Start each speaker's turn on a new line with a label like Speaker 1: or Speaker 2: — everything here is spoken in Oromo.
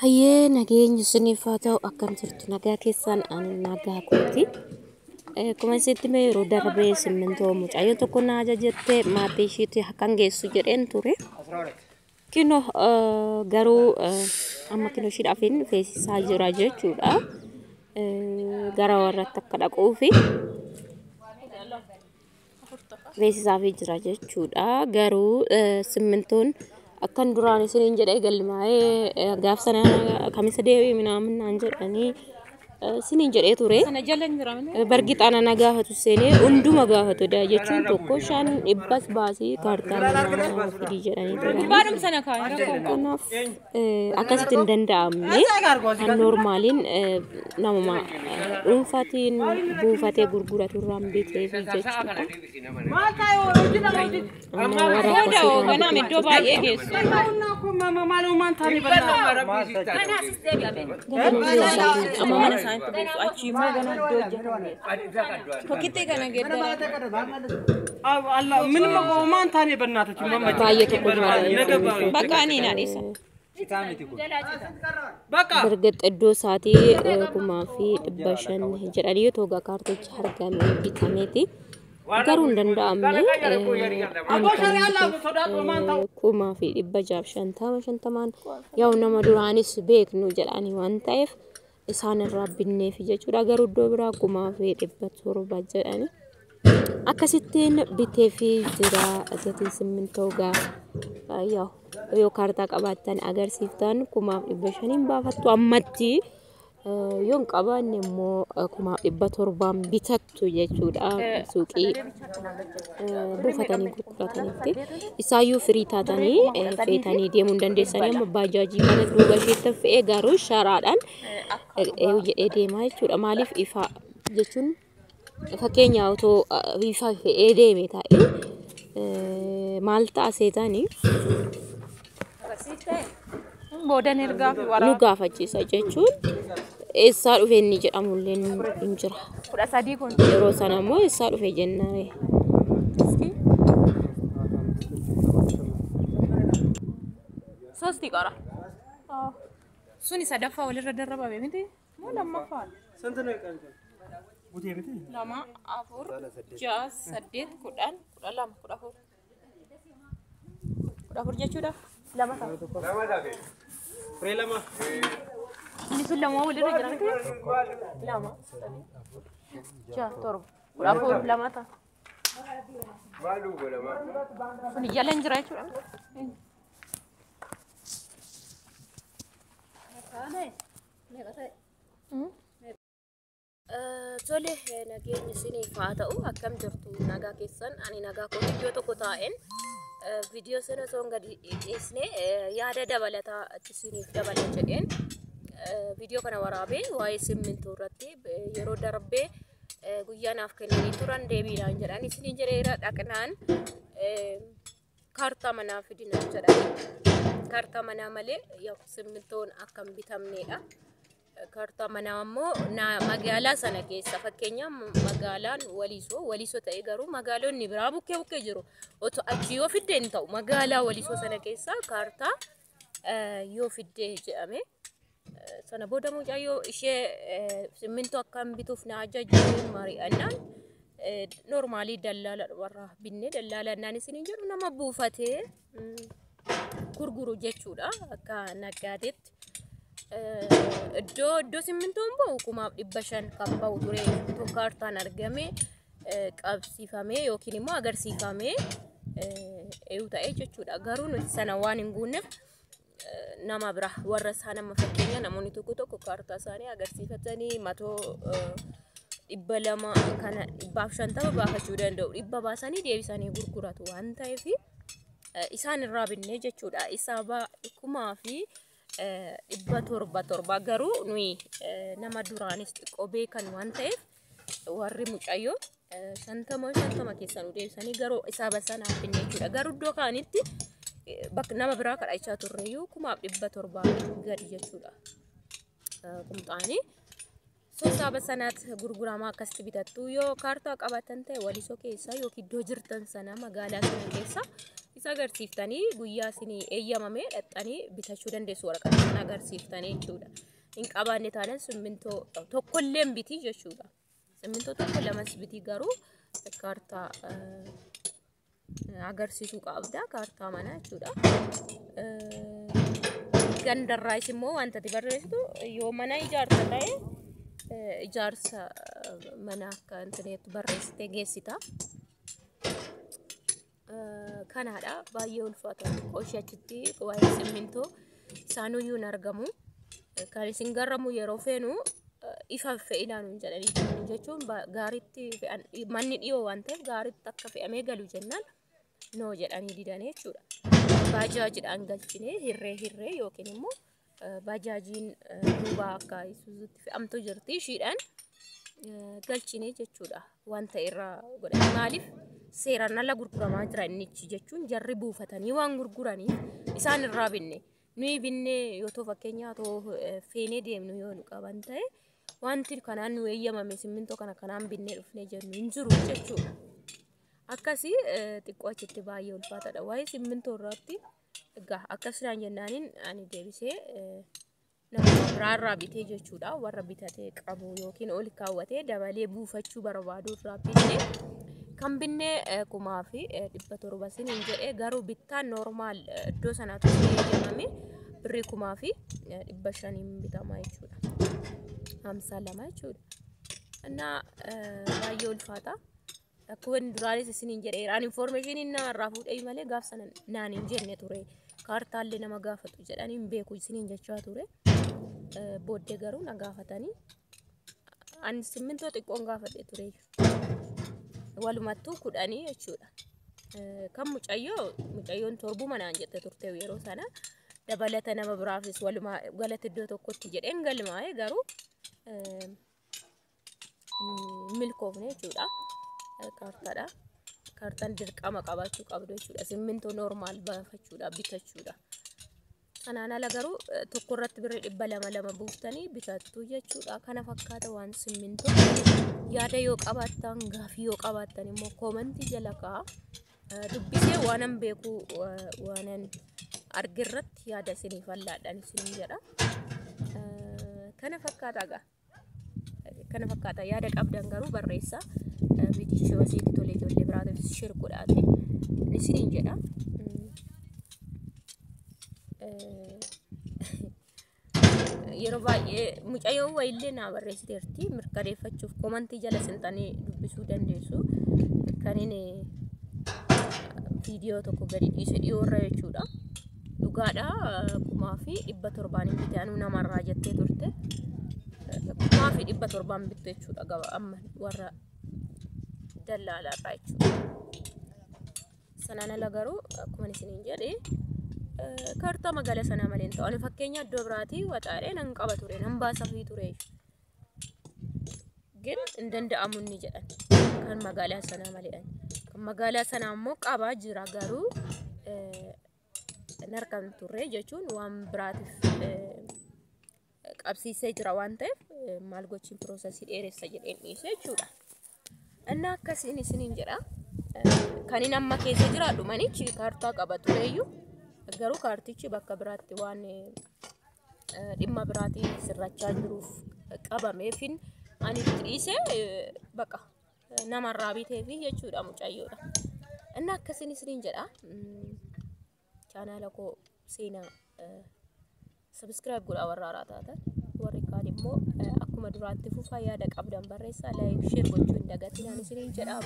Speaker 1: Hayyee, nageenyi isiniif haa ta'u. Akkam jirtu? Nagaa keessaan? Ani nagaa kooti. Akkuma isitti mee yeroo darbee simmintoo mucayyoo tokko na ajajatte maatii ishiitti akkan geessu jedheen ture. Kinoo garuu amma kinoo ishiidhaaf hin feesisaa jira jechuudha. Gara warratti akka dhaquufi feesisaafii jira jechuudha. Garuu simmintoon akkan duraan isiniin jedhee galmaa'ee gaaf sana kamisa deebii minaamin naan jedhanii isiniin jedhee ture. Bargixaana na gaafatu seenee hunduma gaafatu jechuun tokko shan dhibbas baasii kaartaa manaa fidii jedhanii turan. Kanaaf akkasitti hin danda'amne, kan noormaaliin namuma dhuunfaatiin buufatee gurguratu irraan biteefi jechuudha. Amma warra akkasii
Speaker 2: Ganam iddoo baay'ee geessu.
Speaker 1: Amma mana isaaniitti buusu, achii immoo gana iddoo hojjetan geessu.
Speaker 2: Tokkitti kana geeddara.
Speaker 1: Baay'ee tokko jira.
Speaker 2: Bakka ani na dhiisa.
Speaker 1: Bargaxa iddoo isaatii 5,500 jedhanii toga kaartichi argamee bitameeti. Garuu hin danda'amne, ani kan biteef 6,650 shantamaan, yaa'u nama duraanis beeknu jedhanii waan ta'eef isaan irraa binneefi jechuudha. Garuu iddoo biraa 7,700 jedhanii. Akkasittiin biteefii jira. Gatiin simmintoo gaa yaa'u yoo kaartaa qabaattan agarsiiftan 5,500n baafattu ammatti, yoo hin qabaanne immoo 7,700n bitattu jechuudha suuqii buufatanii gurguratanitti. Isaayyuu firii taatanii feetanii deemuu hin dandeessanii. Amma baajaajii kana duuba isheetti fe'ee garuu sharaadhaan jedhee deemaa jechuudha. Maaliif ifa jechuun fakkeenya otoo ifa fe'ee deeme ta'ee maal ta'a seetanii?
Speaker 2: Boodan ergaa fi
Speaker 1: Nu
Speaker 2: waraaba.
Speaker 1: gaafachiisa jechuun eessaa dhufe inni jedhamullee hin jira.
Speaker 2: 13 kun.
Speaker 1: Yeroo sana immoo eessaa dhufe jennaan.
Speaker 2: Sosti qara. Suni sadaffaa walirra darrabame miti? Moo lammaffaa? 2, 4, 6, 8, 10, 12, 14. 14 jechuudha. Lama ta'a. Inni sun lama walirra jira miti? 2, 3, 6, 7, 14, lama ta'a. Suni jala hin jira jechuudha.
Speaker 1: Tole, nageenyi isiniif haa ta'u. Akkam jirtu? Nagaa keessan? Ani nagaa koo. Iddoo tokko taa'een viidiyoo sana osoo hin gadi dhiisne yaada dabalataa isiniif dabala jedheen viidiyoo kana waraabee. Waa'ee simmintoo irratti yeroo darbee guyyaa naaf kennanii turan deebiidhaan jedhan isiniin jedheera. Dhaqnaan kaartaa manaa fidinaan jedhani, kaartaa manaa malee simmintoon akka hin bitamnedha. Kaartaa manaa immoo magaalaa sana keessa, fakkeenyaaf magaalaan Walisoo Walisoo ta'e, garuu magaalonni biraa bukkee bukkee jiru. Otoo achi yoo fidde hin ta'u, magaalaa Walisoo sana keessa kaartaa yoo fidde jedhame. Sana booda mucayyoo ishee simmintoo akkan bituuf na ajajju mari'annaan normaalii dallaala warra binnee, dallaala naan isiniin jedhu nama buufatee gurguru jechuudha akka naggaadeetti. Iddoo simmintoon bahu 5,500 kan bahu ture kaartaan argame qabsiifamee yookiin immoo agarsiifamee eeyyuu ta'e jechuudha. Garuu nuti sana waan hin guunneef nama bira warra isaan amma fakkeenya namoonni tokko tokko kaartaa isaanii agarsiifatanii matoo 200 kana 150 baafachuu danda'u. 100 baasanii deebisanii gurguratu waan ta'eef isaan irraa binnee jechuudha. Isaa 7,700 torba, garuu nuyi nama duraanis xiqqoo beekan waan ta'eef warri mucayyoo 50 50 keessa nu deebisanii garuu isaa sanaaf binne jechuudha. Garuu iddoo kaanitti bakka nama biraa kadhachaa turreyyuu 7,700 gadi jechuudha. Qumxaanii. Sossaaba sanaatti gurguramaa akkasitti bitattu yoo kaartaa qabaatan ta'e Walisoo keessa yookiin iddoo jirtan sana magaalaa sana keessa Isa agarsiiftanii guyyaa isinii eeyyamame dhaxxanii bitachuu dandeessu waraqaa sana agarsiiftanii jechuudha. Hin qabaanne taanaan simmintoo tokkollee hin bitii jechuudha. Simmintoo tokko lamas bitii garuu kaartaa agarsiisuu qabda kaartaa manaa jechuudha. Gandarraas immoo wanta ati barreessitu yoo mana ijaarsa ta'e ijaarsa mana akka intineetti barreessitee geessita. Kanaadha baay'ee ulfaata xiqqoo achitti waa'ee simmintoo isaanuyyuu hin argamu. Kan isin garramu yeroo feenu ifa fe'inaa nuun jedhanii jechuun gaariitti fe'an manni dhiyoo waan ta'eef gaariitti akka fe'amee galu jennaan noo jedhanii didanii jechuudha. Baajaajiidhaan galchinee hirree hirree yookiin immoo baajaajiin duubaa akka isuuzutti fe'amtu jirti ishiidhaan galchinee jechuudha. Wanta irraa godhan maaliif seeraan ala gurguramaa jira innichi jechuun jarri buufatanii waan gurguraniif isaan irraa binne. Nuyi binnee yoo ta'u fakkeenyaa too feenee deemnu yoo nu qaban ta'e wanti kanaan nu eeyyamame simmintoo kana kanaan binnee dhufnee jennu hin jiru jechuudha. Akkasii xiqqoo achitti baay'ee ulfaataadha. Waa'ee simmintoo irratti egaa akkasumaan jennaaniin ani deebisee nama biraarraa bitee jechuudha. Warra bitatee qabu yookiin ol kaawwatee dabalee buufachuu barbaadu irraa binnee kan binnee 1700 siniin jedhee garuu bittaan normaal iddoo sanaatu eeyyamame birrii 1500 bitama jechuudha. 52 jechuudha. Innaa baay'ee ulfaata. Akkuma duraanis isiniin jedheera. Ani information namarraa fuudhee malee gaaf sana naan hin jenne ture. Kaartaallee nama gaafatu jedhanii hin beeku isiniin jechaa ture. Booddee garuu na gaafatanii. Ani simmintoo xiqqoon gaafadhe ture. Walumattuu 10 jechuudha. Kan mucayyoon torbuma naan jette turte yeroo sana. Dabalata nama biraafis walumaa galata iddoo tokkotti jedheen galmaa'e garuu milkoofne jechuudha. Kaartaadha. Kaartaan dirqama qabaachuu qabdu jechuudha. Simmintoo normaal baafachuudha bitachuudha. Kanaan ala garuu tokko irratti birrii 200 buuftanii bitattu jechuudha. Kana fakkaata waan simmintoo. Yaada yoo qabaattan gaafii yoo qabaattan immoo koomantii jala kaa'a. Dubbisee waanan beeku waanan arge irratti yaada isiniif allaadhaan isiniin jedha. Kana fakkaata egaa. Kana fakkaata yaada qabdan garuu barreessaa. Viidiyichi yoo tole ijoollee biraatiif share godhaati isiniin jedha. Yeroo baay'ee mucayyoon wayiillee naa barreessiteerti mirkaneeffachuuf koomantii jala sintanii dubbisuu dandeessu. Kan inni viidiyoo tokko gadi dhiise dhiyoorra jechuudha. Dhugaadha 1700 bitee anuu namarraa jettee turte. 1700 bittu jechuudha gaba amma warra dallaalaarraa jechuudha. Sanaan ala garuu akkuma isiniin jedhe kaartaa magaalaa sanaa malee hin ta'u. Ani fakkeenya iddoo biraatii waxaalee nan qaba ture nan baasafii ture. Gin hin danda'amu inni jedhan kan magaalaa sanaa malee. Kan magaalaa sanaa immoo qabaa jira garuu hin argamu turre jechuun waan biraatiif qabsiisee jira waan ta'eef maal gochiin piroosesii dheeressa jedheen dhiise jechuudha. Innaa akkasiin isiniin jedha. Kan inni amma keessa jiraadhu manichi kaartaa qaba tureyyuu garuu kaartichi bakka biraatti waan dhimma biraatiin sirrachaa jiruuf qabameefin ani itti dhiise baqa namarraa biteefi jechuudha mucayyoodha. Innaa akkasiin isiniin jedha. Chaanaala koo seenaa subscribe godhaa warra haaraa taatan warri kaan immoo akkuma duraatti fufaa yaada qabdan barreessaa like share gochuu hin dagatinaan isiniin jedha.